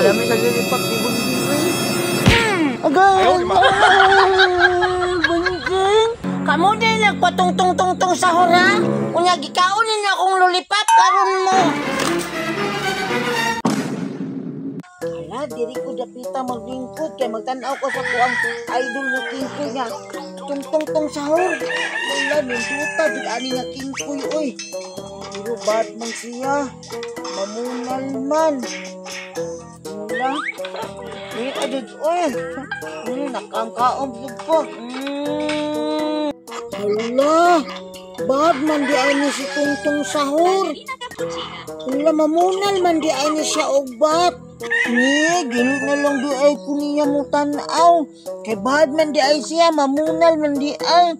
Kalami sa lilipap ni Bunjing, uy. Agay! Bunjing! Kamu din nagpatungtong-tungtong sa hora? Unya gikaon ninyo akong lulipap karon mo. Hala, diri ko dapita maglingkod kay magtan-aw ko sa kuang idol nga kingkoy nga tungtong-tong sahur. Wala, ninduta jud ani nga kingkoy oy. Pero bad man siya, mamunal man. Wala, dili ka jud oy. Nakangkaon jud ko. Hala, bad man di ani si Tungtong Sahur. Hala, mamunal man di ani siya og bat. Ni, dili na lang di ay ko niya mo tan-aw. Kay bad man di ay siya, mamunal man di ay.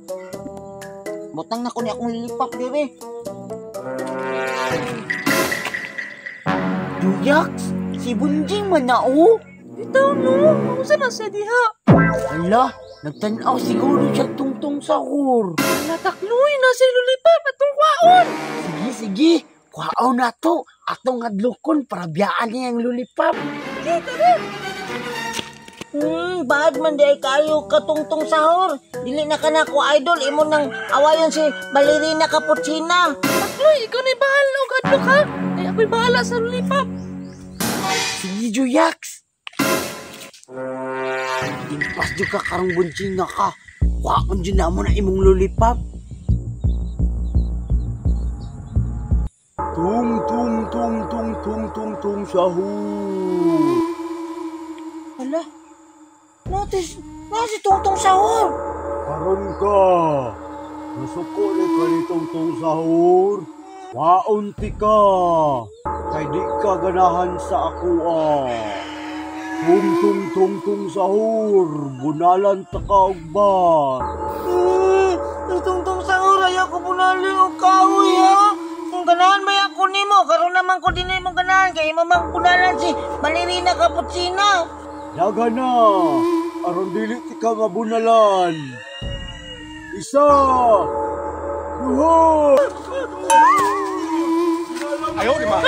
Butang na ko ni akong lilipap dire. Duyaks, si Bunjing man na oh. Bitaw no, unsa man siya diha? Hala, nagtan-aw siguro siya Tungtong Sahur. Natakloy na siya lulipap atong kwaon. Sige, sige. Kwaon na to. Atong adlokon para biyaan niya ang lulipap. Sige, tara. Bad man di ay kayo katungtong sahur. Dili na ka na ko idol, imo nang awayon si Ballerina Cappuccina. Takloy, ikaw na'y bahala og adlok ha. Kay ako'y bahala sa lulipap. Sige, Juyaks. Impas jud ka karong Bunjing nga ka. Kwaon jud na mo na imong lulipap. Tung tung tung tung tung tung tung sahur. Hala, notice, nasi Tungtong Sahur. Karon ka, nasuko ni ka ni Tungtong Sahur. Waunti ka, kay di ka ganahan sa akoa. Tung tung tung tung sahur, bunalan ta ka og bat. Tungtong Sahur, ayaw ko bunali og kahoy ha. Kung ganahan ba ako nimo, karon naman ko dinhi mo ganahan kay imo mang bunalan si Ballerina Cappuccina. Daga na, aron dili ti ka mabunalan. Isa, duha. Ayaw, di ba?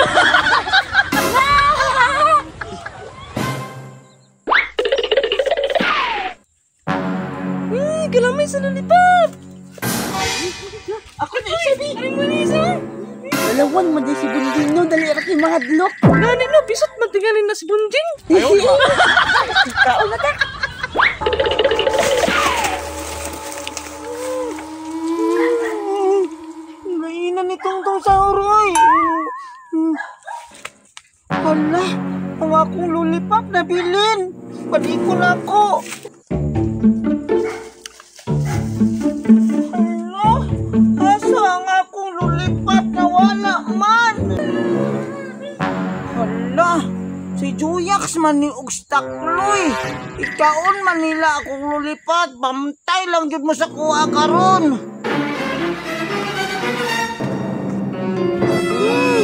Kalamay sa lulipap. Ako na isa, bi. Ay, mo na isa. Dalawan man di si Bunjing no, dali ra kay mahadlok. Gani no, bisot man tingalin na si Bunjing. Ayaw, di ba? Kaon na ta. Gainan ni Tungtong Sahur oy. Hala, ang akong lulipap nabilin. Balik ko na ako. Hala, asa ang akong lulipap nawala man. Hala, si Juyaks man ni og stakloy. Ikaon man nila akong lulipat. Bantay lang jud mo sa kuha karon.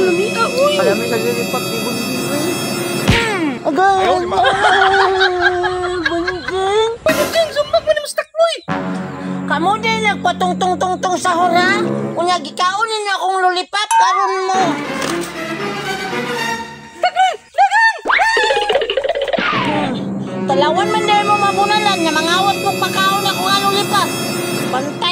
Lamia, uy. Kalami sa lulipap ni Bunjing, uy. Agay! Ayaw, di ba? Bunjing! Bunjing, sumbag mo ni mo stakloy. Kamu din nagpatungtong-tungtong sa hora. Unya gikaon ninyo akong lulipap karon mo. Dagan! Dagan! Talawan man dahil mo mabunalan nga mangawat mo pakaon ako nga lulipap. Bantay